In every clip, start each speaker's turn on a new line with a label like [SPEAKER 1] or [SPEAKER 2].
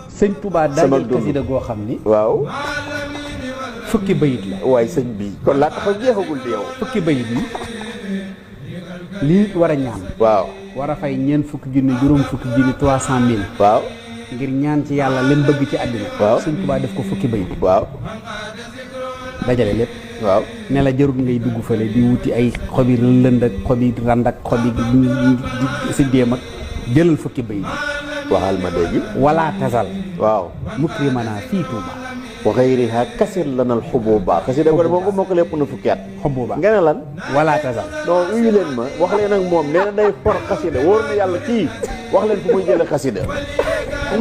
[SPEAKER 1] sëñ Touba daajal xasida goo xam ni
[SPEAKER 2] waaw
[SPEAKER 1] fukki bayit la
[SPEAKER 2] waaye sëñ bi kon laa taxaw jeexagul di yow
[SPEAKER 1] fukki bayit yi lii war a ñaan
[SPEAKER 2] waaw
[SPEAKER 1] war a fay ñeent fukki junni juróom fukki junni 300 000
[SPEAKER 2] waaw
[SPEAKER 1] ngir ñaan ci yàlla leen bëgg ci àddina
[SPEAKER 2] waaw
[SPEAKER 1] sëñ Touba def ko fukki bayit
[SPEAKER 2] waaw
[SPEAKER 1] dajale lépp
[SPEAKER 2] waaw
[SPEAKER 1] ne la jarul ngay dugg fële di wuti ay xobi lënd ak xobi rand ak xobi si déem ak jëlal fukki bayit
[SPEAKER 2] waxal ma dégg
[SPEAKER 1] wala tasal
[SPEAKER 2] waaw
[SPEAKER 1] mukrimana fii Touba
[SPEAKER 2] wa xayriha kasir lana al xububa xasida ko moom ko moo ko lépp na fukki at
[SPEAKER 1] xububa
[SPEAKER 2] nga ne lan
[SPEAKER 1] wala tasal
[SPEAKER 2] non uyu leen ma wax leen ak moom nee na day for xasida wóor na yàlla kii wax leen fu muy jële xasida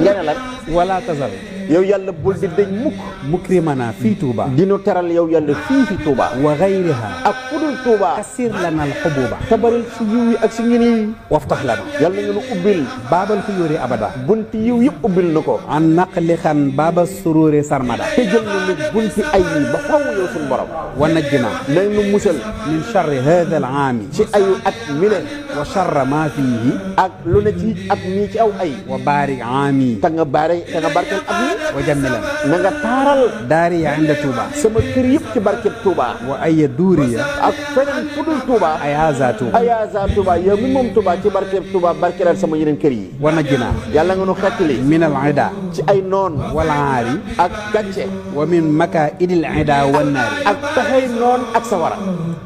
[SPEAKER 2] nga ne lan
[SPEAKER 1] wala tasal
[SPEAKER 2] yow yàlla bul di dañ mukk
[SPEAKER 1] mukrimana fii Touba
[SPEAKER 2] dinu teral yow yàlla fii fi Touba
[SPEAKER 1] wa xayriha
[SPEAKER 2] ak fudul Touba
[SPEAKER 1] kasir lana al xububa
[SPEAKER 2] tabaril si yiw yi ak si ngeen yi
[SPEAKER 1] waftax lana
[SPEAKER 2] yàlla nga nu ubbil
[SPEAKER 1] baabal fu yóori abada
[SPEAKER 2] bunti yiw yëpp ubbil na ko
[SPEAKER 1] an naqlixan baaba suróore sarmada
[SPEAKER 2] te jël na nu bunti ay yi ba faw yow suñu borom
[SPEAKER 1] wa najjina
[SPEAKER 2] nag nu musal
[SPEAKER 1] min charri hada al aami
[SPEAKER 2] ci ayu at mi ne
[SPEAKER 1] wa charra ma fihi
[SPEAKER 2] ak lu ne ci at mii ci aw ay
[SPEAKER 1] wa barik aami
[SPEAKER 2] te nga barkeel at mi
[SPEAKER 1] wa jammilan
[SPEAKER 2] na nga taaral
[SPEAKER 1] daariya inda Touba
[SPEAKER 2] sama kër yëpp ci barkeb Touba
[SPEAKER 1] wa aya duuriya
[SPEAKER 2] ak feneen fudul Touba
[SPEAKER 1] ay haza Touba
[SPEAKER 2] ayaza Touba yow mi moom Touba ci barkeb Touba barkeelal sama yeneen kër yi
[SPEAKER 1] wa najjina
[SPEAKER 2] yàlla nga nu xettali
[SPEAKER 1] min al ida
[SPEAKER 2] ci ay noon
[SPEAKER 1] wal aari
[SPEAKER 2] ak gàcce
[SPEAKER 1] wa min maka idil ida wan naari
[SPEAKER 2] ak taxay noon ak sawara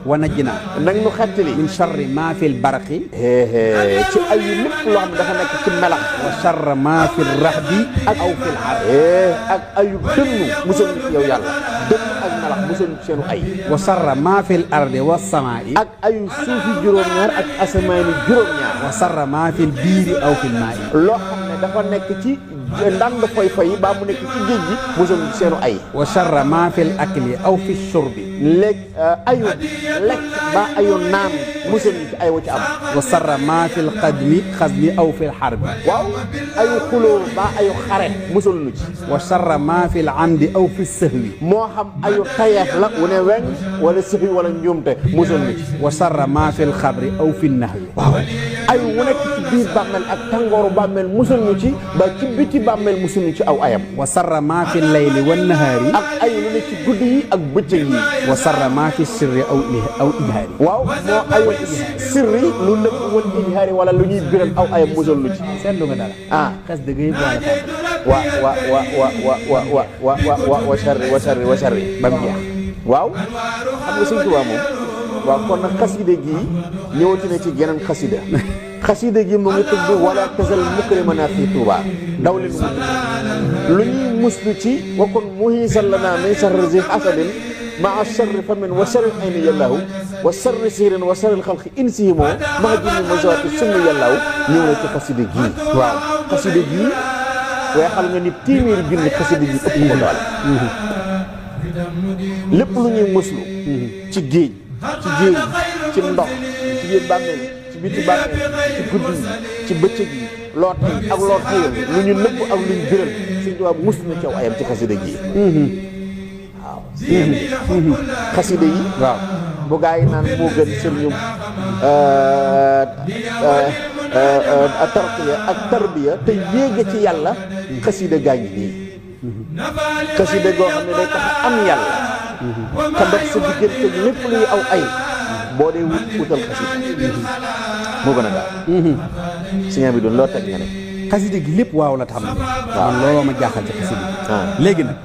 [SPEAKER 1] wa najjina
[SPEAKER 2] nag nu xettali
[SPEAKER 1] min charri ma fi l barqi
[SPEAKER 2] ci ayu lépp loo xam ne dafa nekk ci melax
[SPEAKER 1] wa charra ma fi rahbi aw fi l ar
[SPEAKER 2] ak ayu dënnu musal yow yàlla dënn ak melax musal seenu ay
[SPEAKER 1] wa charra ma fi l ardi wa samaa'i
[SPEAKER 2] ak ayu suufi juróom-ñaar ak asamaani juróom-ñaar
[SPEAKER 1] wa charra ma fi l biiri aw fi l maa'i
[SPEAKER 2] loo xam ne dafa nekk ci ndànd foy yi baa mu nekk ci géej gi musal seenu ay
[SPEAKER 1] wa charra ma fi l akli aw fi shurbi
[SPEAKER 2] ayu lekk ba ayu naan musal ci ay wa ci am
[SPEAKER 1] wa charra ma fi l xasmi aw fi l xarbi
[SPEAKER 2] waaw ayu xuloo ba ayu xare musal nu ci
[SPEAKER 1] wa charra ma fi l amdi aw fi sahwi
[SPEAKER 2] moo xam ayu tayeef la wu ne weñ wala sëfi wala njuumte musal nu ci
[SPEAKER 1] wa charra ma fi l xabri aw fi nahwi
[SPEAKER 2] waaw ayu wu nekk ci biir bàmmeel ak tàngooru bàmmeel musal nu ci ba ci biti bàmmeel musal nu ci aw ayam
[SPEAKER 1] wa charra ma fi layli wan nahaari
[SPEAKER 2] ak ayu lu ne ci guddi yi ak bëccëg yi
[SPEAKER 1] wa charra ma fi sirri aw ijhaari
[SPEAKER 2] waaw moo ayu sirri lu nëbb wal ijhaari wala lu ñuy biral aw ayam musal nu ci
[SPEAKER 1] seetlu nga dara xes dëgg yëpp
[SPEAKER 2] wa sharri
[SPEAKER 1] ba mu jeex
[SPEAKER 2] waaw xam nga Sëñ Tuubaa moom waaw kon nag xasida gi ñëwati na ci geneen xasida gi mu ngi tudd wala tasal mukrimana fii Touba daw leen lu ñuy muslu ci wa kon muhisan lana min sharri zi hasadin maa sharri famin wa sharri ayni yàllaahu wa sharri sirin wa sharri xalqi insihimo maa jinni mazati summi yàllaahu ñëw na ci xasida gi waaw xasida gi waaye xam nga ni téeméeri junni xasida gi ëpp ko doole lépp lu ñuy muslu ci géej ci ndox ci biir bàmmeel ci biti bàmmeel ci guddi yi ci bëccëg yi loo tay ak loo tayal lu ñu nëbb ak lu ñu biral Sëñ Tuubaa muslu na ci aw ayam ci xasida gi waaw xasida yi waaw bu gaa yi naan moo gën sëriñum tarqiya ak tarbiya te yéege ci yàlla xasida gaa ngi nii xasida goo xam ne day tax am yàlla te dox sa diggante lépp luy aw ay boo dee wutal xasida moo gën a gaaw siñaa bi doon loo teg nga ne
[SPEAKER 1] xasida gi lépp waaw la tax man looloo ma jaaxal ci xasida gi léegi nag